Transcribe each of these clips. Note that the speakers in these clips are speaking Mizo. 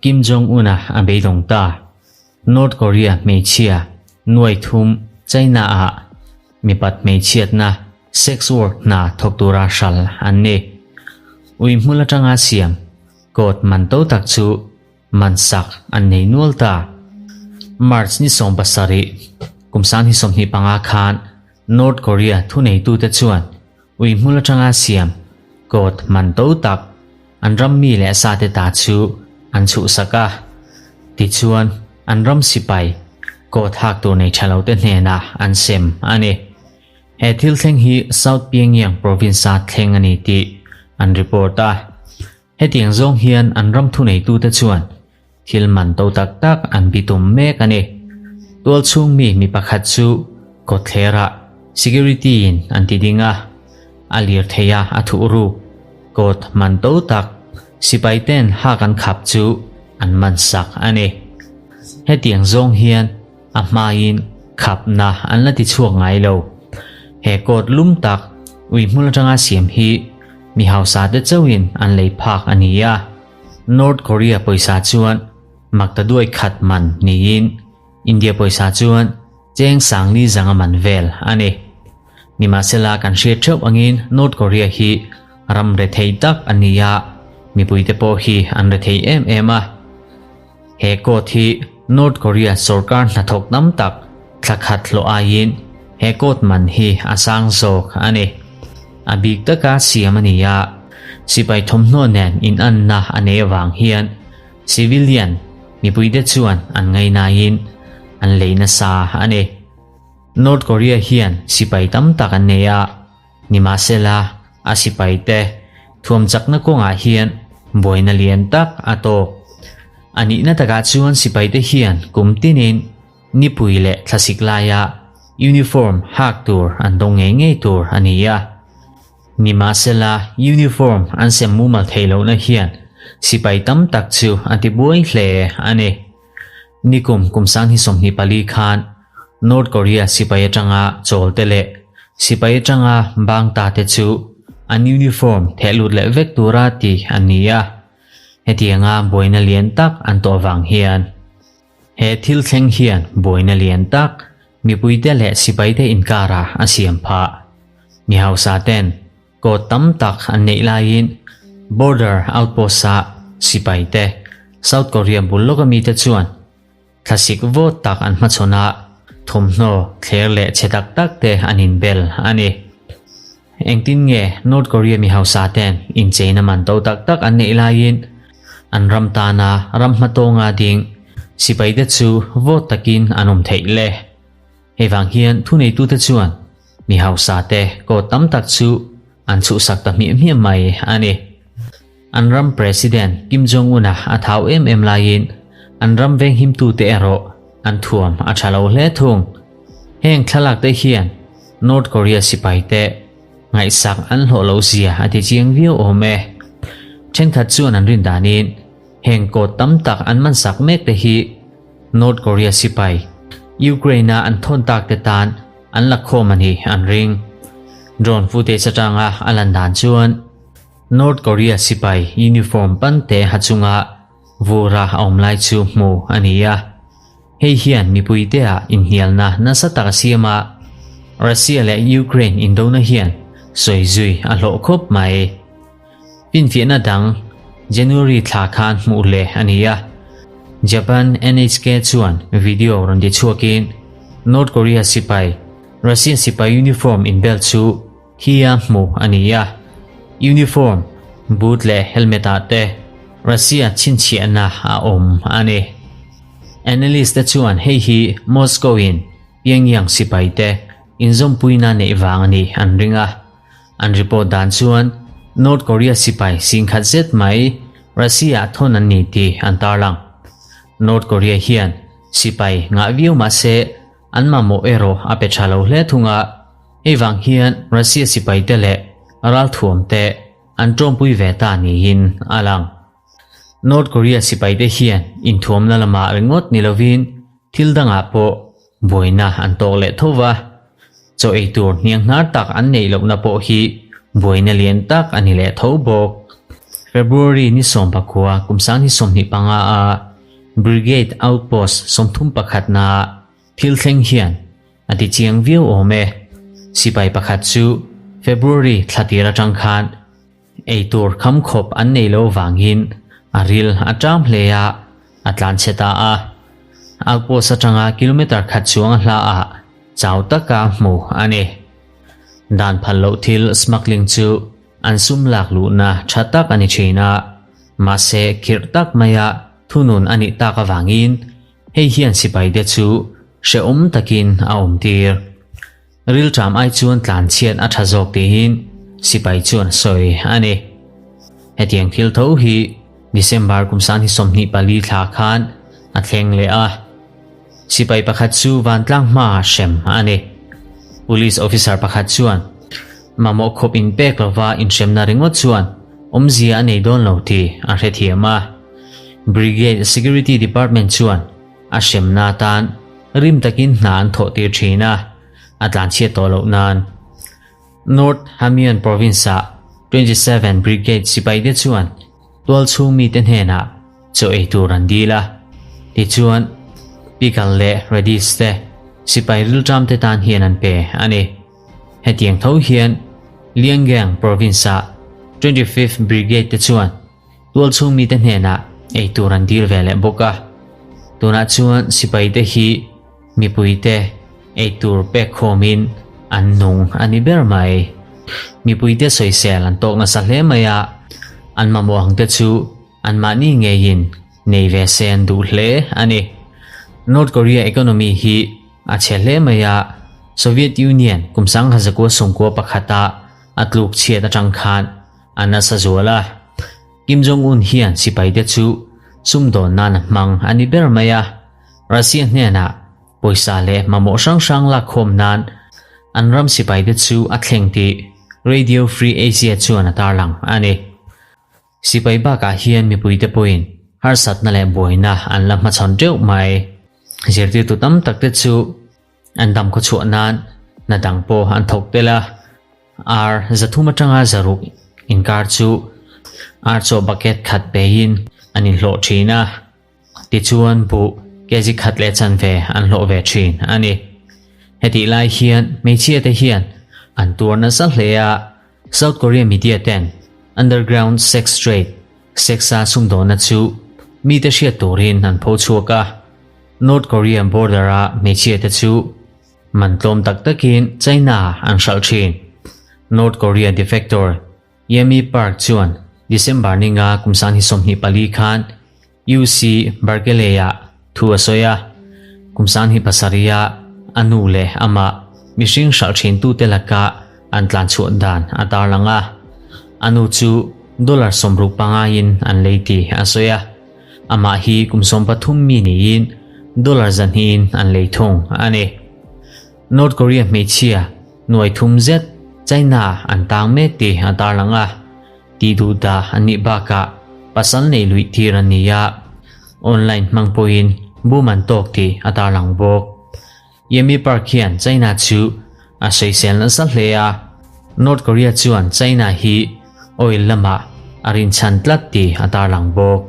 Kim Jong-un-a a beidawng ta. North Korea hmeichhia nuai thum China-ah mipat hmeichhiatna sex work hna thawk tura hral an ni. Ui hmul atanga siam coat man to tak chu man sak an nei nual ta. March ni 70 kum 2025 khan North Korea thuneitute chuan ui hmul atanga siam coat man to tak an ram mi leh sa te ta chu an chhuhsak a. Tichuan an ram sipai coat hak tur nei tha lo te hnenah an sem a ni. He thil thleng hi South Pyongyang province-a thleng a ni tih an report a. Hetiang zawng hian an ram thuneitute chuan thil man to tak tak an bitum mek a ni. Tual chhung mi mi pakhat chu kawtthlerah security-in an ti ding a, a lir thei a a thuh ruk. Coat man to tak sipai ten hak an khap chu an man sak a ni. Hetiang zawng hian a hmain khapna an la ti chhuak ngai lo. He coat lum tak ui hmul atanga siam hi mi hausa te chauhin an lei phak a ni a. North Korea pawisa chuan makta duai khat man niin India pawisa chuan cheng sangli zanga man vel a ni. Nimahsela kan hriat theuh angin North Korea hi ram rethei tak a ni a, mipuite pawh hi an rethei em em a. He coat hi North Korea sorkar hnathawk tam tak thla khat hlawh aiin he coat man hi a sang zawk a ni. A bik taka siam a ni a, sipai thawmhnaw nen inanna a nei avang hian civilian mipuite chuan an ngainaiin an lei nasa a ni. North Korea hian sipai tam tak an nei a, nimahsela a sipaite thuam chakna kawngah hian buaina lian tak a tawk. A nihna takah chuan sipaite hian kum tinin nipui leh thlasik laia uniform hak tur an dawng ngei ngei tur a ni a. Nimahsela uniform an sem mumal thei lohna hian sipai tam tak chu a ti buai hle a ni. Nikum kum 2024 khan North Korea sipai atanga chawl te leh sipai atanga bang ta te chu an uniform theh lut leh vek tura ti an ni a. Hetianga buaina lian tak an tawh vang hian he thil thleng hian buaina lian tak mipuite leh sipaite inkara a siam phah. Mi hausa ten coat tam tak an neih laiin border outpost-a sipaite South Korea bul lawka mite chuan thlasik vawt tak an hmachhawn a, thawmhnaw thler leh chhe tak tak te an inbel a ni. Engtin nge North Korea mi hausa ten incheina man to tak tak an neih laiin an ram tana ram hmatawnga ding sipaite chu vawt takin an awm theih le? Hei vang hian thuneitute chuan mi hausa te coat tam tak chu an chhuhsak ta hmiah hmiah mai a ni. An ram President Kim Jong-un-a a thau em em laiin an ram venghimtute erawh an thuam a tha lo hle thung. Heng thlalak te hian North Korea sipaite ngaihsak an hlawh lo zia a ti chiang viau awm e. Thenkhat chuan an rin danin heng coat tam tak an mansak mek te hi North Korea sipai Ukraine-a an thawn tak te tan an la khawm a ni an ring. Drone footage atanga a lan dan chuan North Korea sipai uniform pan te ha chunga vura a awm lai chu hmu a ni a. Hei hian mipuite-ah inhnialna nasa tak a siam a, Russia leh Ukraine indona hian sawi zui a hlawh khawp mai. Finfiahna dang January thla khan hmuh leh a ni a. Japan NHK chuan video rawn ti chhuakin North Korea sipai Russian sipai uniform inbel chu hi a hmu a ni a. Uniform, boot leh helmet-ah te Russia chhinchhiahna a awm a ni. Analyst te chuan hei hi Moscow-in Pyongyang sipai te inzawmpuina neih vang a ni an ring a. An report dan chuan North Korea sipai singkhat zet mai Russia-ah thawn an ni tih an tarlang. North Korea hian sipai ngah viau mahse an mamawh erawh a pe tha lo hle thung a, hei vang hian Russia sipaite leh ralthuam te an tawmpui ve ta niin a lang. North Korea sipaite hian inthuamna lamah ringawt ni lovin thil dangah pawh buaina an tawk leh tho va, chaw ei tur hnianghnar tak an neih lohna pawh hi buaina lian tak a ni leh tho bawk. February ni 19 kum 2025 a Brigade Outpost 31 na thil thleng hian a ti chiang viau awm e. Sipai pakhat chu February thla tir atang khan eitur kham khawp an nei lo vangin a ril a ṭam hle a, a tlan chhe ta a. Outpost atanga kilometre khat chuang a hla ah chau taka hmu a ni. Dan phal loh thil smuggling chu an sum lak luhna tha tak a ni thin a, mahse khirh tak maia thunun a nih tak avangin hei hian sipaite chu hrehawm takin a awm tir. Rilṭam ai chuan tlanchhiat a tha zawk tiin sipai chuan a sawi a ni. Hetiang thil tho hi December kum 2024 thla khan a thleng leh a. Sipai pakhat chu vantlang hmaah hrem a ni. Police officer pakhat chuan mamawh khawp inpek lova inhremna ringawt chuan awmzia a nei dawn lo tih a hrethiam a. Brigade Security Department chuan a hremna atan rim takin hna an thawh tir thin a, a tlanchhiat tawh loh nan. North Hamyun Province-ah 27 Brigade sipaite chuan tualchhung mite hnenah chaw ei tur an dil a, tichuan pickle leh radish te sipai rilṭam te tan hian an pe a ni. Hetiang tho hian Lianggang Province-ah 25th Brigade te chuan tualchhung mite hnenah ei tur an dil ve leh bawk a, tunah chuan sipaite hi Mipuite eitur pek khawmin an nung a ni ber mai. Mipuite sawisel an tawk nasa hle mai a, an mamawh ang te chu anmahni ngeiin nei ve se an duh hle a ni. North Korea economy hi a chhe hle mai a, Soviet Union kum 1991 a a tluk chhiat atang khan a nasa zual a. Kim Jong-un hian sipaite chu sumdawn nan a hmang a ni ber mai a. Russia hnenah pawisa leh mamawh hrang hrang lakkhawm nan an ram sipaite chu a thleng tih Radio Free Asia chuan a tarlang a ni. Sipai bakah hian mipuite pawhin harsatna leh buaina an la hmachhawn teuh mai. Zirtirtu tam takte chu an dam khawchhuah nan hna dang pawh an thawk tel a, ar 300 atanga 600 inkar chu ar chaw bucket khat peiin an inhlawh thin a. Tichuan buh kg khat leh chanve an hlawh ve thin a ni. Hetih lai hian hmeichhia te hian an tuar nasa hle a, South Korea media ten underground sex trade, sex a sumdawnna chu mite hriat turin an pho chhuak a, North Korea border a hmeichhia te chu man tlawm tak takin China an hralh thin. North Korea defector Yemi Park chuan December ninga kum 2024 khan UC Berkeley-ah thu a sawi a, kum 27-a a nu leh amah mihring hralh thintute laka an tlanchhuah dan a tarlang a, a nu chu dollar 65 in an lei tih a sawi a, amah hi kum 13 mi niin dollar 200 in an lei thung a ni. North Korea hmeichhia nuai thum zet China an tang mek tih a tarlang a, tih duh dah an nih bakah pasal nei luih tir an ni a, online hmang pawhin bum an tawk tih a tarlang bawk. Yemi Park hian China chu a sawisel nasa hle a, North Korea chuan China hi oil lamah a rinchhan tlat tih a tarlang bawk.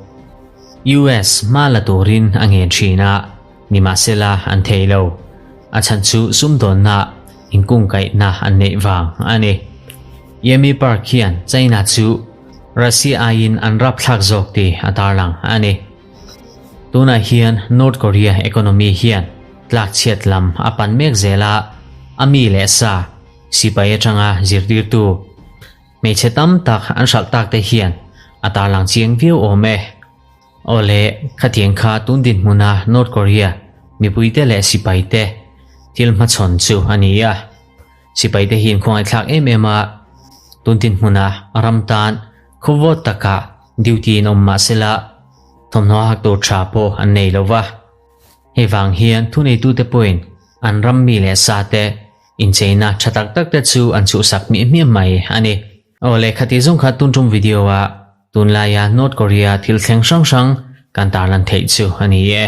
US hma la turin a ngen thin a, nimahsela an thei lo. A chhan chu sumdawnna inkungkaihna an neih vang a ni. Yemi Park hian China chu Russia aiin an rapthlak zawk tih a tarlang a ni. Tunah hian North Korea economy hian tlakchhiat lam a pan mek zel a, a mi leh sa sipai atanga zirtirtu hmeichhe tam tak an hralh tak te hian a tarlang chiang viau awm e. Awle, khatiang kha tun dinhmuna North Korea mipuite leh sipaite thil hmachhawn chu a ni a. Sipaite hi inkhuangaihthlak em em a, tun dinhmuna ram tan khawvawt takah duty in awm mah sela thawmhnaw hak tur tha pawh an nei lo va. Hei vang hian thuneitute pawhin an ram mi leh sate incheina tha tak tak te chu an chhuhsak miah miah mai a ni. Awle, khati zawng kha tun tum video ah tunlaia North Korea thil thleng hrang hrang kan tarlan theih chu a ni e.